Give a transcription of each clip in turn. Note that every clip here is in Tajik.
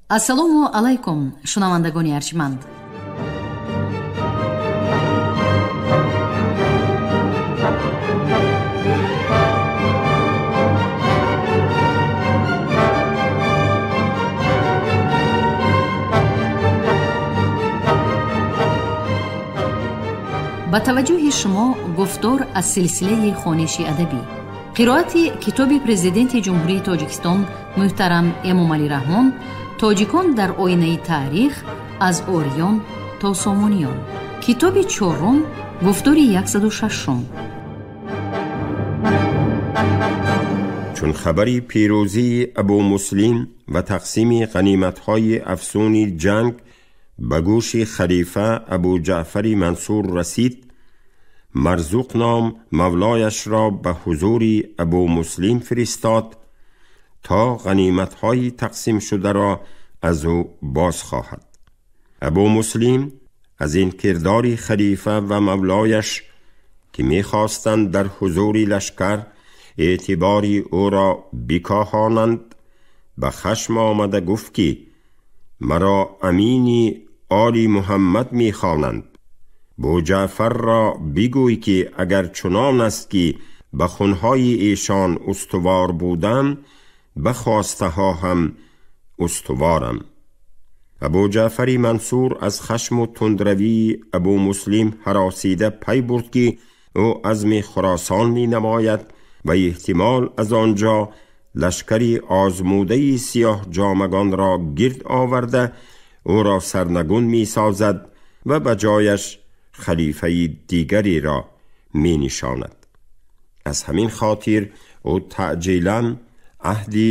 Ассалому алайкум, шунавандагони арҷманд. Ба таваҷҷӯҳи шумо гуфтор аз силсилаи хониши адабӣ, қироати китоби Президенти Ҷумҳурии Тоҷикистон муҳтарам Эмомалӣ Раҳмон «Тоҷикон дар оинаи таърих аз ориён то сомониён», китоби чорум, гуфтори 106. Чун хабари пирӯзии Абумуслим ва тақсими ғаниматҳои афсуни ҷанг ба гӯши халифа Абу Ҷаъфари Мансур расид, Марзуқ ном мавлояшро ба ҳузури Абу Муслим фиристод то ғаниматҳои тақсимшударо аз ӯ боз хоҳад. Абу Муслим аз ин кирдори халифа ва мавлояш, ки мехостанд дар ҳузури лашкар эътибори ӯро бикоҳонанд, ба хашм омада гуфт ки маро амини оли Муҳаммад мехонанд. Бу Ҷаъфарро бигӯй ки агар чунон аст ки ба хунҳои эшон устувор будам, ба хостаҳо ҳам устуворам. Абу Ҷаъфари Мансур аз хашму тундравии Абу Муслим ҳаросида пай бурд ки ӯ азми Хуросон менамояд ва эҳтимол аз он ҷо лашкари озмудаи сиёҳҷомагонро гирд оварда ӯро сарнагун месозад ва ба ҷояш халифаи дигареро менишонад. Аз ҳамин хотир ӯ таъҷилан аҳди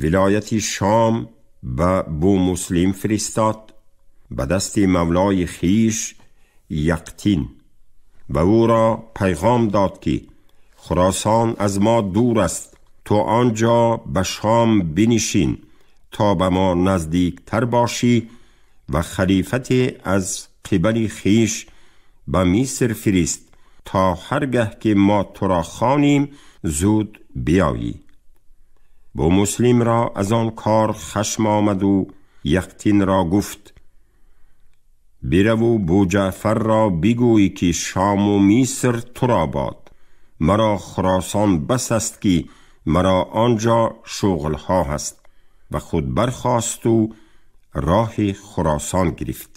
вилояти Шом ба Бумуслим фиристод ба дасти мавлои хиш Яқтин ва ӯро пайғом дод ки Хуросон аз мо дур аст, ту он ҷо ба Шом бинишин то ба мо наздиктар бошӣ ва халифате аз қибали хиш ба Миср фирист то ҳаргаҳ ки мо туро хонем зуд биёyӣ. Бу Муслимро аз он кор хашм омаду Яқтинро гуфт: бираву Бу Ҷаъфарро бигӯй ки Шому Миср туро бод, маро Хуросон бас аст ки маро он ҷо шуғлҳо ҳаст. Ва худ бархосту роҳи Хуросон гирифт.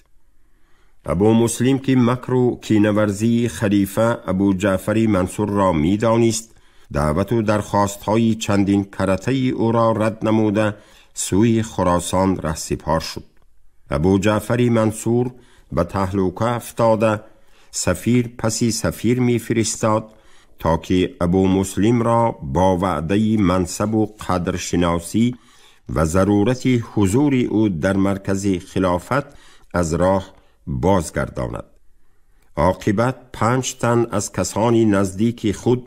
Абу Муслим ки макру кинаварзии халифа Абу Ҷаъфари Мансурро медонист, даъвату дархостҳои чандин каратаи ӯро рад намуда сӯи Хуросон раҳсипор шуд. Абу Ҷаъфари Мансур ба таҳлука афтода сафир паси сафир мефиристод то ки Абу Муслимро бо ваъдаи мансабу қадршиносӣ ва зарурати ҳузури ӯ дар маркази хилофат аз роҳ бозгардонад. Оқибат 5 тан аз касони наздики худ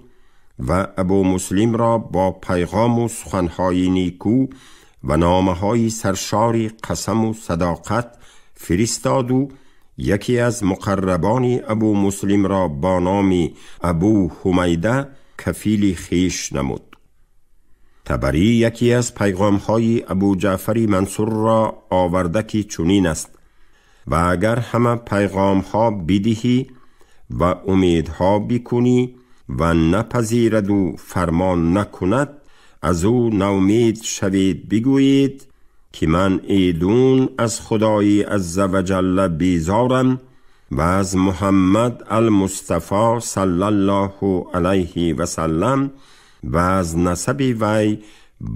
ва Абу Муслимро бо пайғому суханҳои нику ва номаҳои саршори қасаму садоқат фиристоду яке аз муқаррабони Абу Муслимро бо номи Абу Ҳумайда кафили хеш намуд. Табарӣ яке аз пайғомҳои Абу Ҷаъфари Мансурро оварда ки чунин аст: ва агар ҳама пайғомҳо бидиҳӣ ва умедҳо бикунӣ ва напазираду фармон накунад, аз ӯ наумед шавед, бигӯед ки ман эдун аз Худои азза ва ҷалла безорам ва аз Муҳаммад алмустафо саллаллоҳу алайҳи васаллам ва аз насаби вай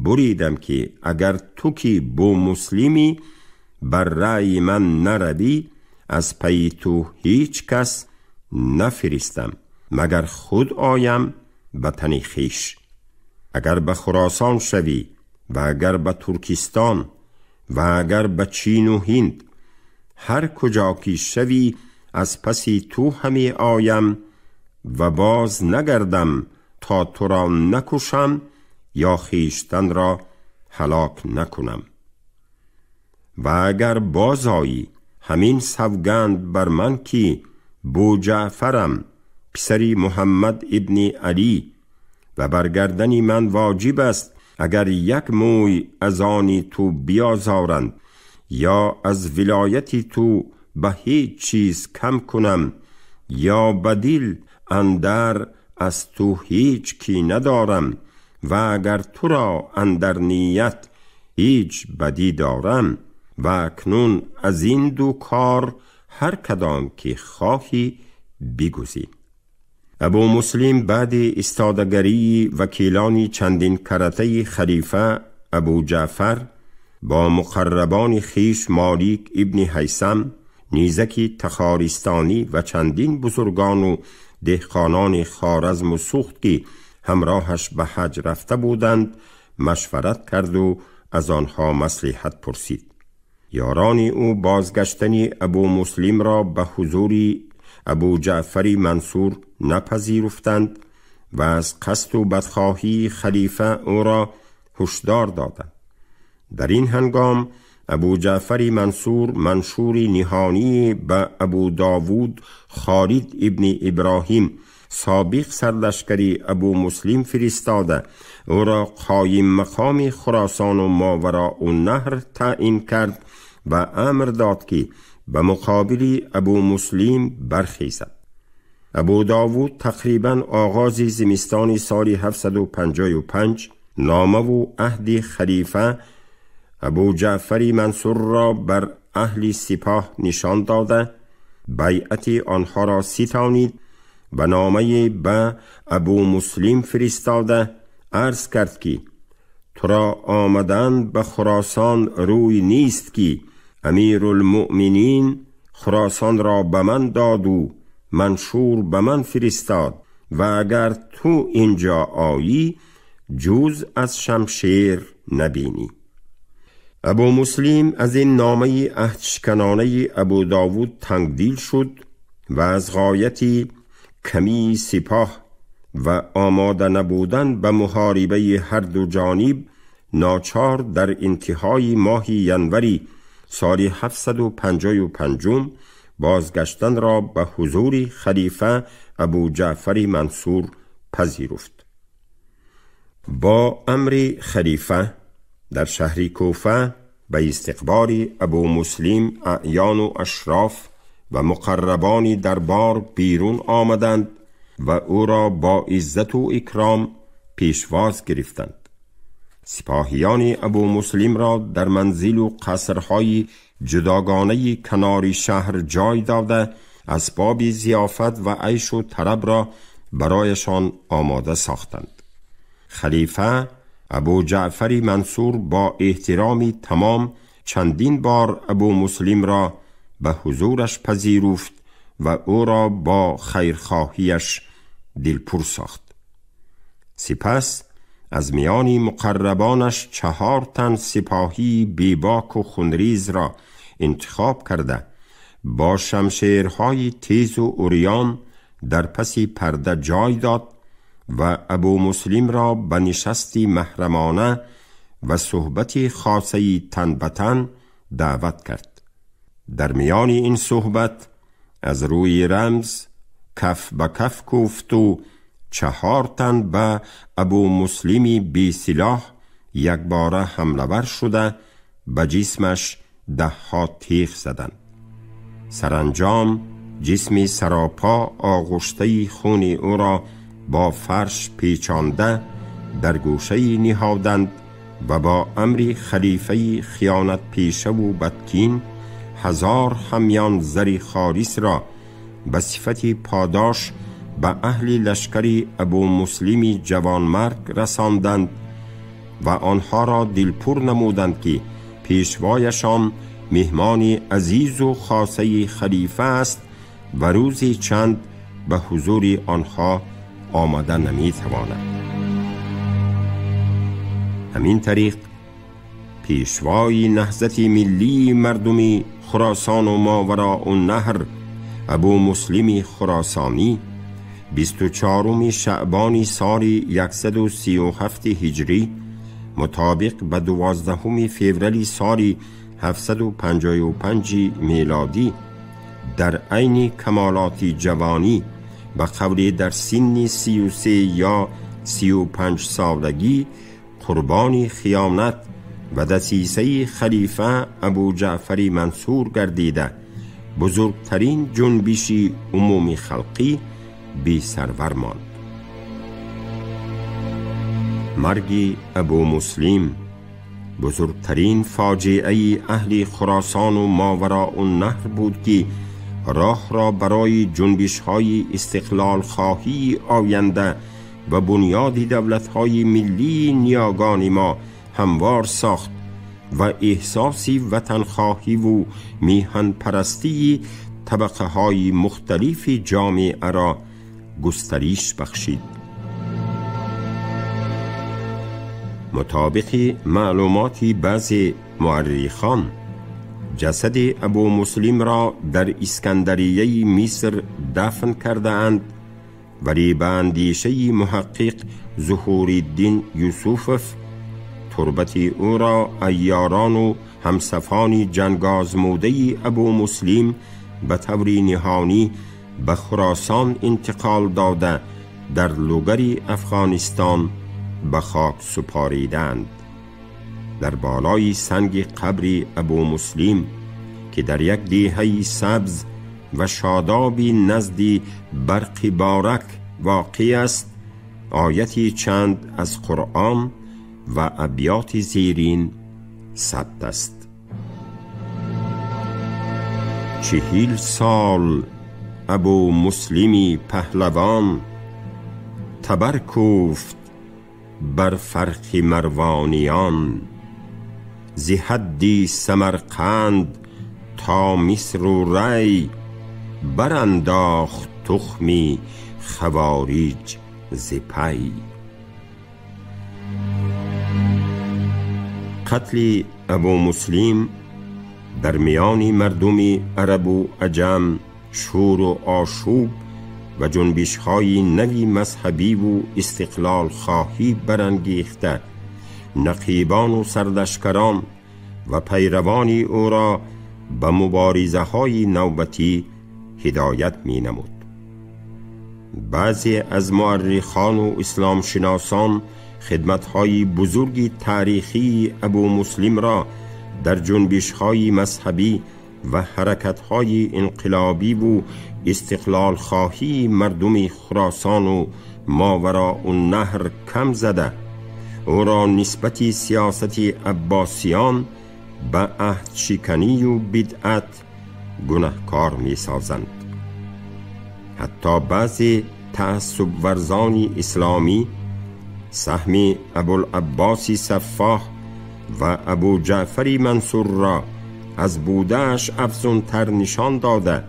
буридам ки агар ту ки бумуслимӣ бар раъйи ман наравӣ, аз пайи ту ҳеҷ кас нафиристам, магар худ оям ба тани хеш. Агар ба Хуросон шавӣ ва агар ба Туркистон ва агар ба Чину Ҳинд, ҳар куҷо ки шавӣ аз паси ту ҳаме оям ва боз нагардам то туро накушам ё хештанро ҳалок накунам. Ва агар боз оӣ, ҳамин савганд бар ман ки Бу Ҷаъфарам писари Муҳаммад ибни Алӣ ва бар гардани ман воҷиб аст агар як мӯй аз они ту биозоранд یا از ولایت تو به هیچ چیز کم کنم یا بدیل اندر از تو هیچ کی ندارم و اگر تو را اندر نیت هیچ بدی دارم و اکنون از این دو کار هر کدام که خواهی بگزین. ابو مسلم بعد استادگری وکیلانی چندین کرته خلیفه ابو جعفر با مقربان خیش مالک ابن هیثم، نیزکی تخارستانی و چندین بزرگان و دهقانان خوارزم و سوخت که همراهش به حج رفته بودند مشورت کرد و از آنها مصلحت پرسید. یاران او بازگشتن ابو مسلم را به حضور ابو جعفر منصور نپذیرفتند و از قصد و بدخواهی خلیفه او را هشدار دادند. در این هنگام ابو جعفر منصور منشور نهانی به ابو داوود خالد ابن ابراهیم سابق سرلشکری ابو مسلم فرستاده او را قایم مقام خراسان و ماوراء النهر تعیین کرد و امر داد که به مقابل ابو مسلم برخیزد. ابو داوود تقریبا آغاز زمستان سال 755 نامه و عهد خلیفه ابو جعفر منصور را بر اهل سپاه نشان داده بیعت آنها را ستانید و نامه به ابو مسلم فرستاده عرض کرد که تو را آمدن به خراسان روی نیست که امیرالمؤمنین خراسان را به من داد و منشور به من فرستاد و اگر تو اینجا آیی جز از شمشیر نبینی. ابو مسلم از این نامه عهدشکنانه ابو داوود تنگدیل شد و از غایت کمی سپاه و آماده نبودن به محاربه هر دو جانب ناچار در انتهای ماه ینوری سال 755 بازگشتن را به حضور خلیفه ابو جعفر منصور پذیرفت. با امر خلیفه در شهر کوفه به استقبال ابو مسلم اعیان و اشراف و مقربان دربار بیرون آمدند و او را با عزت و اکرام پیشواز گرفتند. سپاهیان ابو مسلم را در منزل و قصرهای جداگانه کنار شهر جای داده اسباب ضیافت و عیش و طرب را برایشان آماده ساختند. خلیفه ابو جعفر منصور با احترام تمام چندین بار ابو مسلم را به حضورش پذیرفت و او را با خیرخواهیش دلپر ساخت. سپس از میان مقربانش 4 تن سپاهی بیباک و خونریز را انتخاب کرده با شمشیرهای تیز و عریان در پس پرده جای داد و ابو مسلم را به نشستی محرمانه و صحبت خاصه تن به تن دعوت کرد. در میان این صحبت از روی رمز کف به کف کوفت و 4 تن به ابو مسلمی بی سلاح یک باره حمله ور شده به جسمش 10 تیغ زدند. سرانجام جسم سراپا آغشته خون او را با فرش پیچانده در گوشه نهادند و با امر خلیفه خیانت پیشه و بدکین 1000 همیان زر خالص را به صفت پاداش به اهل لشکر ابو مسلم جوانمرگ رساندند و آنها را دلپر نمودند که پیشوایشان مهمان عزیز و خاصه خلیفه است و روزی چند به حضور آنها آمده نمیتواند. همین طریق پیشوای نهضت ملی مردمی خراسان و ماوراء النهر ابو مسلم خراسانی 24 شعبان سال 137 هجری مطابق به 12 فوریه سال 755 میلادی در عین کمالات جوانی به قول در سن 33 یا 35 سالگی قربانی خیانت و دسیسه خلیفه ابو جعفر منصور گردیده بزرگترین جنبشی عمومی خلقی بی سرور ماند. مرگ ابو مسلم بزرگترین فاجعه اهل خراسان و ماوراء النهر بود که راه را برای جنبش‌های استقلال خواهی آینده و بنیاد دولت‌های ملی نیاگان ما هموار ساخت و احساسی وطنخواهی و میهن پرستی طبقه های مختلف جامعه را گسترش بخشید. مطابق معلومات بعض مورخان، جسد ابو مسلم را در اسکندریه مصر دفن کرده اند، ولی به اندیشه محقق ظهورالدین یوسفوف تربت او را عیاران و همصفان جنگازموده ابو مسلم به طور نهانی به خراسان انتقال داده در لوگر افغانستان به خاک سپاریدند. در بالای سنگ قبر ابو مسلم که در یک دیهه سبز و شادابی نزد برق بارک واقع است، آیتی چند از قرآن و ابیات زیرین ثبت است: 40 سال ابو مسلمی پهلوان، تبر کوفت بر فرخ مروانیان، ز حدی سمرقند تا مصر و ری، برانداخت تخمی خوارج ز پی. قتل ابو مسلم در میان مردم عرب و عجم شور و آشوب و جنبش‌های نوی مذهبی و استقلال خواهی برانگیخته، نقیبان و سرلشکران و پیروان او را به مبارزه های نوبتی هدایت می نمود. بعضی از مورخان و اسلام شناسان خدمت‌های بزرگ تاریخی ابو مسلم را در جنبش‌های مذهبی و حرکت‌های انقلابی و استقلال خواهی مردم خراسان و ماوراء النهر کم زده، او را نسبت سیاست عباسیان به عهد شکنی و بدعت گناهکار می سازند. حتی بعضی تعصب ورزان اسلامی سهم ابوالعباس سفاح و ابو جعفر منصور را از بوده‌اش افزونتر نشان داده،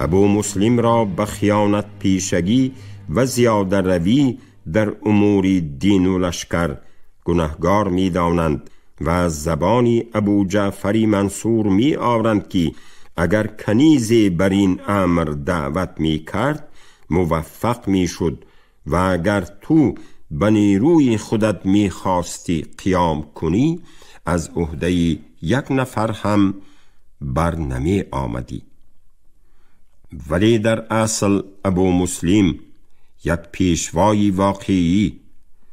ابو مسلم را به خیانت پیشگی و زیاده روی در امور دین و لشکر گناهگار می دانند و از زبان ابو جعفر منصور می آورند که اگر کنیزی بر این امر دعوت می کرد موفق می شد و اگر تو به نیروی خودت می خواستی قیام کنی از عهده یک نفر هم بر نمی آمدی. ولی در اصل ابو مسلم یک پیشوای واقعی،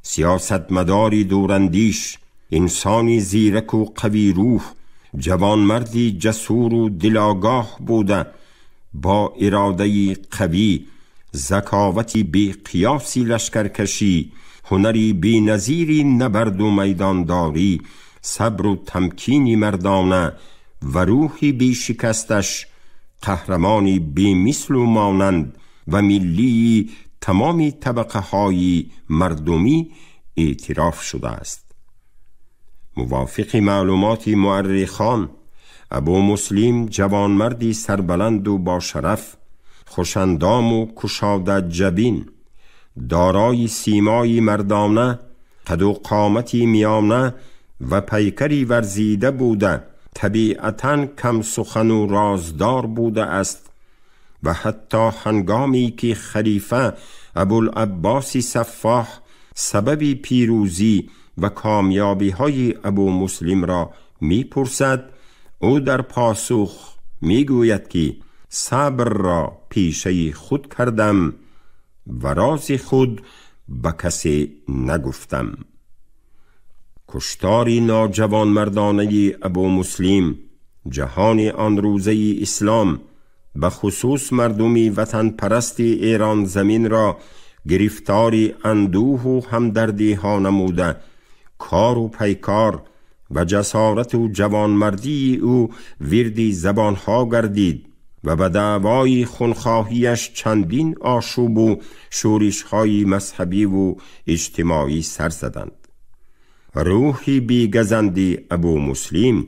سیاستمداری دوراندیش، انسانی زیرک و قوی روح، جوانمردی جسور و دلاگاه بوده، با اراده قوی، ذکاوتی بی قیاسی لشکرکشی، هنری بی نظیری نبرد و میدانداری، صبر و تمکینی مردانه و روحی بی شکستش، قهرمانی بی مثل و مانند و ملی تمام طبقه های مردمی اعتراف شده است. موافق معلومات مورخان، ابو مسلم جوانمردی سربلند و با شرف، خوشندام و کشاده جبین، دارای سیمای مردانه، قد و قامتی میانه و پیکری ورزیده بوده، طبیعتاً کم سخن و رازدار بوده است و حتی هنگامی که خلیفه ابوالعباس سفاح سبب پیروزی و کامیابی های ابو مسلم را می پرسد، او در پاسخ می گوید که صبر را پیشه خود کردم و راز خود به کسی نگفتم. کشتاری ناجوانمردانه ابو مسلم جهان آن روزه اسلام به خصوص مردمی وطن پرست ایران زمین را گرفتاری اندوه و همدردی ها نموده، کار و پیکار و جسارت و جوانمردی او ویردی زبان ها گردید و به دعوای خونخواهیش چندین آشوب و شورش های مذهبی و اجتماعی سر زدند. روحی بیگزندی ابو مسلم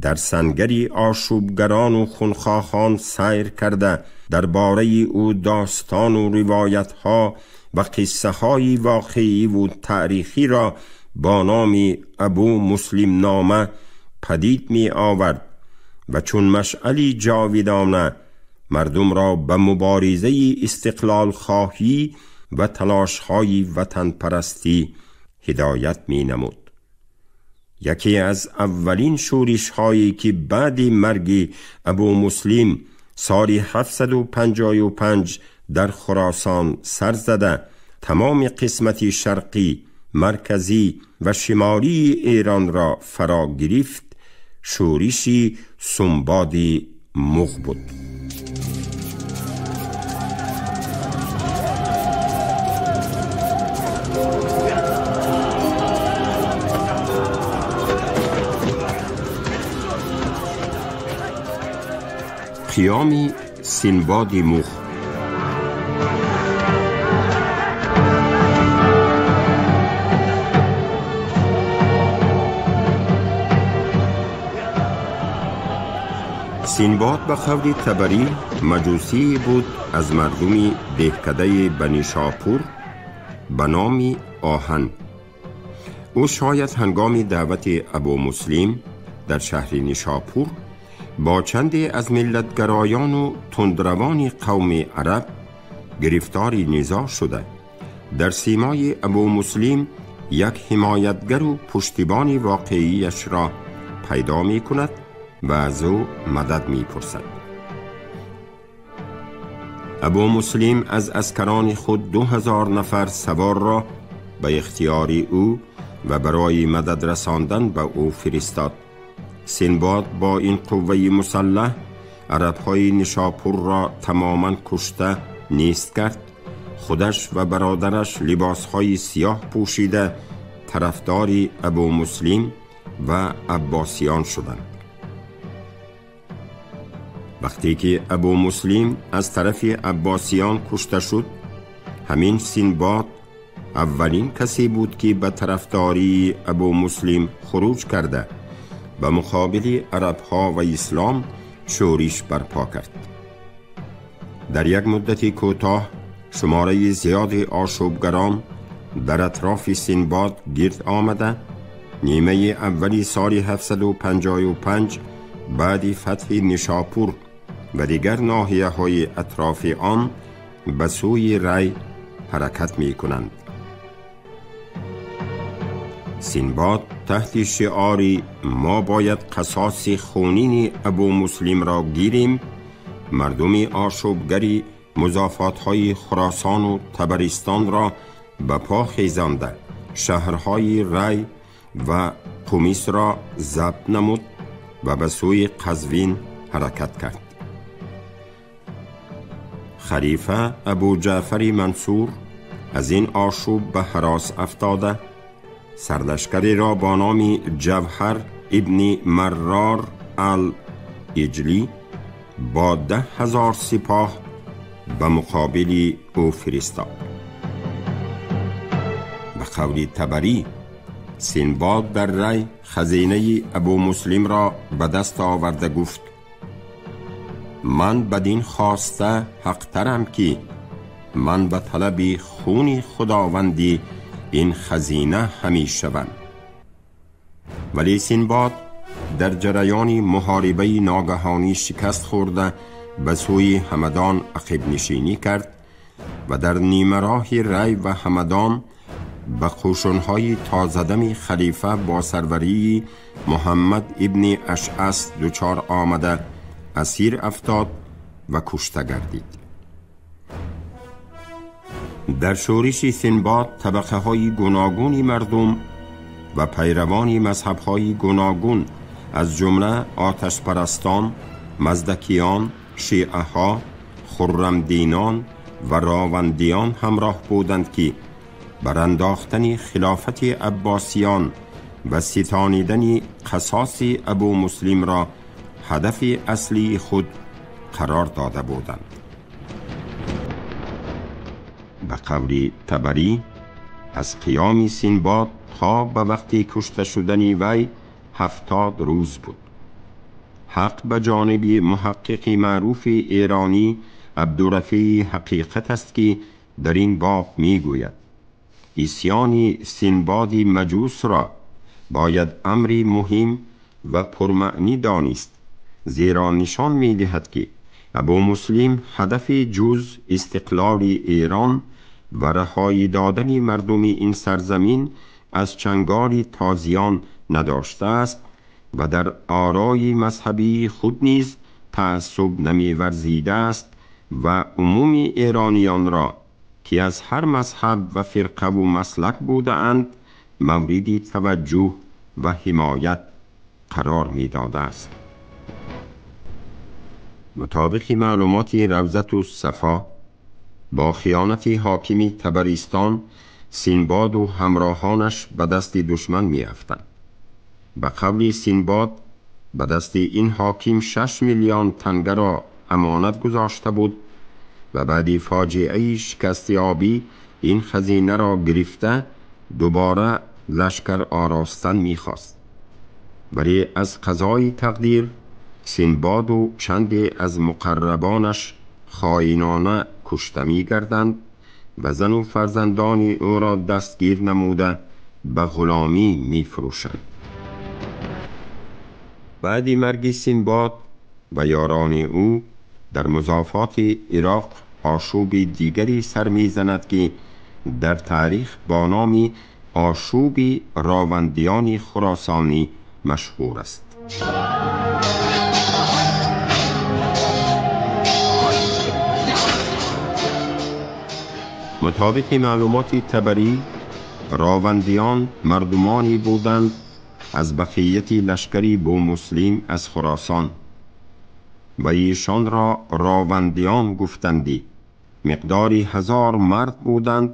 در سنگری آشوبگران و خونخواهان سیر کرده، درباره او داستان و روایت ها و قصه های واقعی و تاریخی را با نام ابو مسلم نامه پدید می آورد و چون مشعلی جاویدانه مردم را به مبارزه استقلال خواهی و تلاش های وطن پرستی هدایت می نمود. یکی از اولین شورش هایی که بعد مرگ ابو مسلم سال 755 در خراسان سر زده، تمام قسمت شرقی، مرکزی و شمالی ایران را فرا گرفت، شورشی سنباد مغ بود. قیام سنباد مغ. سینباد به قول طبری مجوسی بود از مردم دهکده بنی شاپور به نام آهن. او شاید هنگام دعوت ابو مسلم در شهر نیشاپور با چندی از ملتگرایان و تندروان قوم عرب گرفتار نزاع شده، در سیمای ابو مسلم یک حمایتگر و پشتیبان واقعیش را پیدا می کند و از او مدد می پرسد. ابو مسلم از اسکران خود 2000 نفر سوار را به اختیار او و برای مدد رساندن به او فرستاد. سنباد با این قوه مسلح عربهای نیشاپور را تماما کشته نیست کرد. خودش و برادرش لباسهای سیاه پوشیده طرفدار ابو مسلم و عباسیان شدند. وقتی که ابو مسلم از طرف عباسیان کشته شد، همین سنباد اولین کسی بود که به طرفداری ابو مسلم خروج کرده به مقابل عربها و اسلام شورش برپا کرد. در یک مدت کوتاه شماره زیاد آشوبگران در اطراف سنباد گرد آمده. نیمه اولی سال 755 بعد فتح نیشاپور و دیگر ناحیه های اطراف آن به سوی ری حرکت می کنند. سنباد تحت شعار ما باید قصاص خونین ابو مسلم را گیریم، مردم آشوبگری مضافات های خراسان و طبرستان را به پا خیزانده، شهرهای ری و قمیص را ضبط نمود و به سوی قزوین حرکت کرد. خلیفه ابو جعفر منصور از این آشوب به هراس افتاده، سرلشکری را با نام جوهر ابن مرار الاجلی با 10,000 سپاه به مقابل او فرستاد. به قول طبری سنباد در ری خزینه ابو مسلم را به دست آورده گفت: من بدین خواسته حقترم که من به طلب خون خداوندی این خزینه همی شوم. ولی سنباد در جریان محاربه ناگهانی شکست خورده به سوی همدان عقب نشینی کرد و در نیمه راه ری و همدان به قشونهای تازه‌دم خلیفه با سروری محمد ابن اشعث دچار آمده اسیر افتاد و کشته گردید. در شورش سنباد طبقه های گوناگون مردم و پیروان مذهب‌های گوناگون از جمله آتشپرستان، مزدکیان، شیعه‌ها، خرمدینان و راوندیان همراه بودند که برانداختن خلافت عباسیان و ستانیدن قصاص ابو مسلم را هدف اصلی خود قرار داده بودند. به قول طبری از قیام سینباد تا به وقتی کشته شدن وی 70 روز بود. حق به جانب محقق معروف ایرانی عبدالرفیع حقیقت است که در این باب میگوید عصیان سینباد مجوس را باید امری مهم و پرمعنی دانست، زیرا نشان میدهد که ابو مسلم هدف جز استقلال ایران و رهایی دادن مردم این سرزمین از چنگال تازیان نداشته است و در آرای مذهبی خود نیز تعصب نمی‌ورزیده است و عموم ایرانیان را که از هر مذهب و فرقه و مسلک بودند مورد توجه و حمایت قرار می‌داده است. مطابق معلومات روضة الصفا با خیانت حاکم طبرستان سینباد و همراهانش به دست دشمن می‌افتند. به قول سینباد به دست این حاکم 6 میلیون تنگه را امانت گذاشته بود و بعد فاجعه شکستیابی این خزینه را گرفته دوباره لشکر آراستن می‌خواست. ولی از قضای تقدیر سینباد و چندی از مقربانش خائنانه کشته می‌گردند و زن و فرزندان او را دستگیر نموده به غلامی می‌فروشند. بعد مرگ سینباد و یاران او در مضافات عراق آشوب دیگری سر می‌زند که در تاریخ با نام آشوب راوندیان خراسانی مشهور است. مطابق معلومات طبری راوندیان مردمانی بودند از بقیت لشکری بو مسلم از خراسان و ایشان را راوندیان گفتندی. مقداری 1000 مرد بودند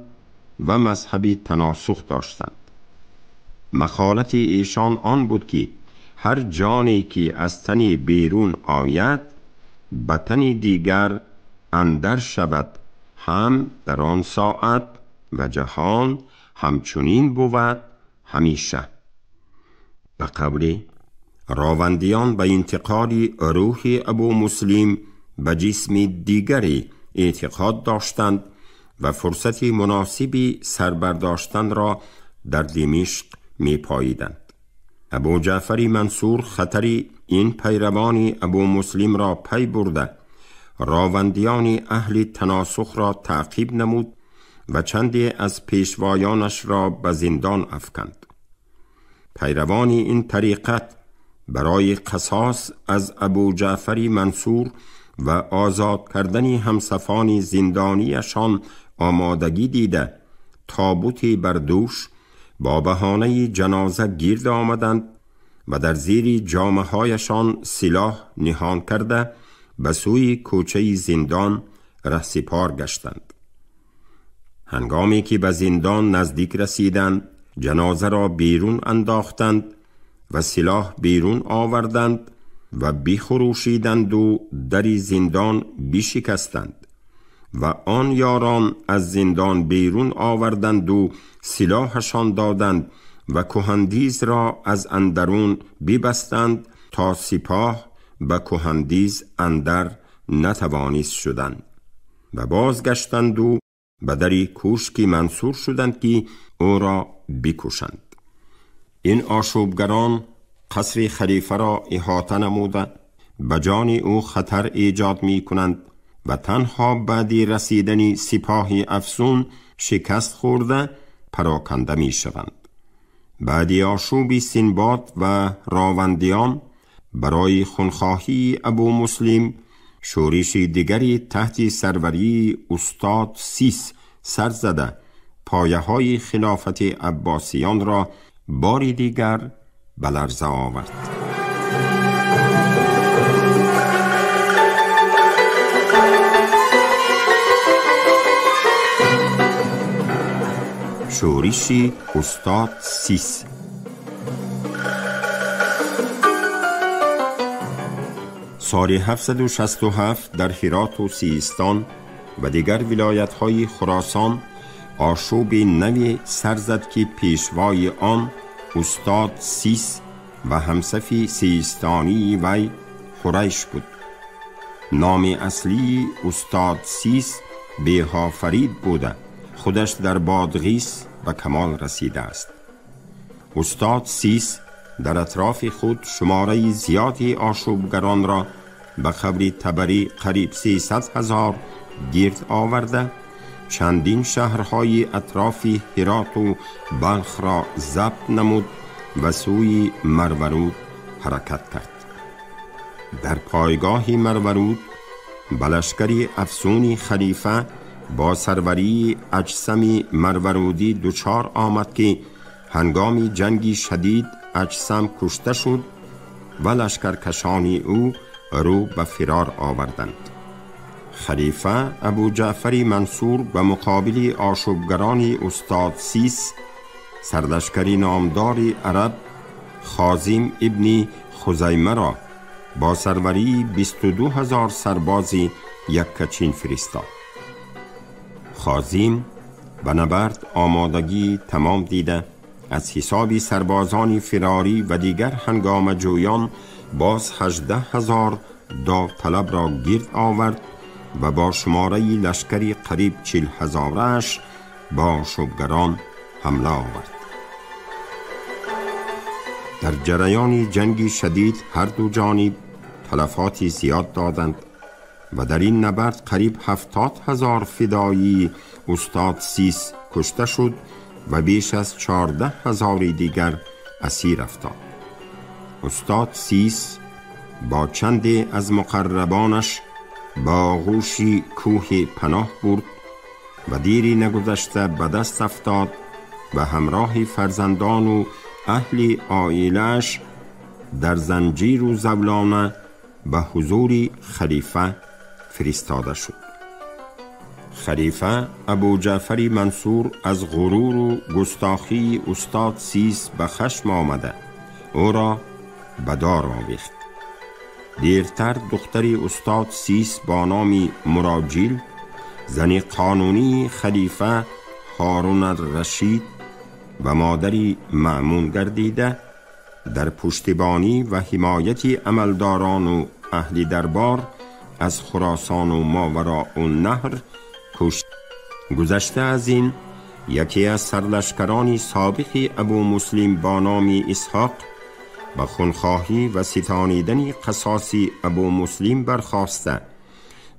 و مذهبی تناسخ داشتند. مخالت ایشان آن بود که هر جانی که از تن بیرون آید به تن دیگر اندر شود، هم در آن ساعت و جهان همچنین بود همیشه. به قول راوندیان به انتقال روح ابو مسلم به جسم دیگری اعتقاد داشتند و فرصت مناسبی سربرداشتن را در دمشق می پاییدند. ابو جعفر منصور خطر این پیروان ابو مسلم را پی برده راوندیان اهل تناسخ را تعقیب نمود و چندی از پیشوایانش را به زندان افکند. پیروان این طریقت برای قصاص از ابو جعفر منصور و آزاد کردن همصفان زندانیشان آمادگی دیده تابوتی بر دوش با بهانه جنازه گرد آمدند و در زیر جامه‌هایشان سلاح نهان کرده به سوی کوچه زندان رهسپار گشتند. هنگامی که به زندان نزدیک رسیدند جنازه را بیرون انداختند و سلاح بیرون آوردند و بخروشیدند و در زندان بشکستند و آن یاران از زندان بیرون آوردند و سلاحشان دادند و کهندیز را از اندرون ببستند تا سپاه به کهندیز اندر نتوانست شدند و بازگشتند و به در کوشک منصور شدند که او را بکشند. این آشوبگران قصر خلیفه را احاطه نموده به جان او خطر ایجاد می کنند و تنها بعد رسیدن سپاه افسون شکست خورده پراکنده می شوند. بعد آشوب سینباد و راوندیان برای خونخواهی ابو مسلم شورش دیگری تحت سروری استاد سیس سر زده پایه های خلافت عباسیان را باری دیگر به لرزه آورد. شورشی استاد سیس. سال 767 در هرات و سیستان و دیگر ولایت‌های خراسان آشوب نوی سر زد که پیشوای آن استاد سیس و همصفی سیستانی وی حریش بود. نام اصلی استاد سیس بیهافرید بوده، خودش در بادغیس به کمال رسیده است. استاد سیس در اطراف خود شماره زیادی آشوبگران را به خبر تبری قریب 300,000 گرد آورده، چندین شهرهای اطراف هرات و بلخ را ضبط نمود و سوی مرورود حرکت کرد. در پایگاه مرورود به لشکر افسونی خلیفه با سروری اجسم مرورودی دچار آمد که هنگام جنگی شدید اجسم کشته شد و لشکرکشان او رو به فرار آوردند. خلیفه ابو جعفر منصور به مقابل آشوبگران استاد سیس سرلشکری نامدار عرب خازیم ابن خزیمه را با سروری 22,000 سرباز یکچین فرستاد. خازیم به نبرد آمادگی تمام دیده از حساب سربازان فراری و دیگر هنگام جویان باز 18,000 داوطلب را گرد آورد و با شماره لشکری قریب 40,000 با آشوبگران حمله آورد. در جریان جنگی شدید هر دو جانب تلفاتی زیاد دادند و در این نبرد قریب 70,000 فدایی استاد سیس کشته شد و بیش از 14,000 دیگر اسیر افتاد. استاد سیس با چند از مقربانش با آغوشی کوه پناه برد و دیری نگذشته به دست افتاد و همراه فرزندان و اهل عائله‌اش در زنجیر و زولانه به حضور خلیفه فرستاده شد. خلیفه ابو جعفر منصور از غرور و گستاخی استاد سیس به خشم آمده او را به دار آویخت. دیرتر دختر استاد سیس با نام مراجیل، زن قانونی خلیفه هارون الرشید و مادری مأمون گردیده، در پشتیبانی و حمایت عملداران و اهل دربار از خراسان و ماوراء النهر کشت. گذشته از این یکی از سرلشکران سابق ابو مسلم با نام اسحاق با خونخواهی و ستانیدن قصاص ابو مسلم برخاسته،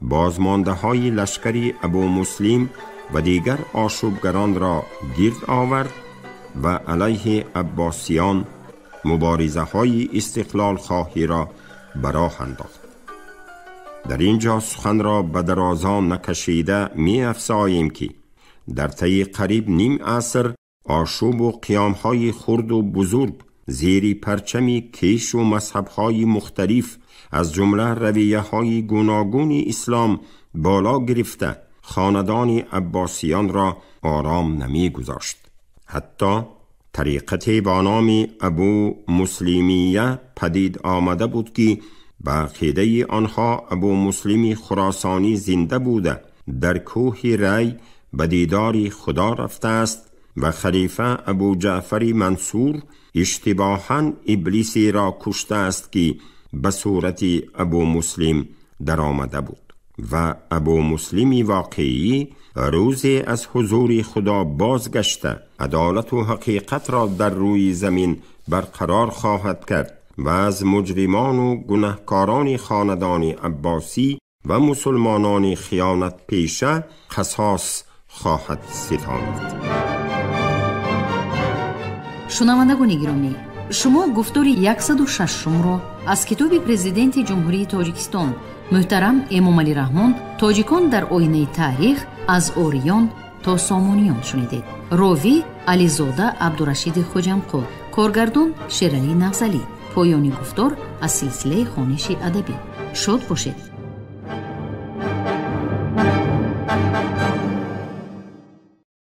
بازمانده های لشکر ابو مسلم و دیگر آشوبگران را گرد آورد و علیه عباسیان مبارزه های استقلال خواهی را براه انداخت. در اینجا سخن را به درازا نکشیده می افزاییم که در طی قریب نیم عصر آشوب و قیام های خرد و بزرگ زیر پرچم کیش و مذهب های مختلف از جمله رویه های گوناگون اسلام بالا گرفته خاندان عباسیان را آرام نمی گذاشت. حتی طریقت با نام ابو مسلمیه پدید آمده بود که به عقیده آنها ابو مسلم خراسانی زنده بوده در کوه ری به دیدار خدا رفته است و خلیفه ابو جعفر منصور اشتباهاً ابلیسی را کشته است که به صورت ابو مسلم در آمده بود و ابو مسلم واقعی روزی از حضور خدا بازگشته عدالت و حقیقت را در روی زمین برقرار خواهد کرد و از مجرمان و گناهکاران خاندان عباسی و مسلمانان خیانت پیشه قصاص خواهد ستاند. Шунавандагони гиромӣ, шумо гуфтори 106-умро аз китоби Президенти Ҷумҳурии Тоҷикистон муҳтарам Эмомалӣ Раҳмон «Тоҷикон дар оинаи таърих аз ориён То Сомониён шунидед. Ровӣ Ализода Абдурашиди Хоҷамқул, коргардон Шералӣ Нағзалӣ. Поёни гуфтор аз силсилаи хониши адабӣ. Шод бошед.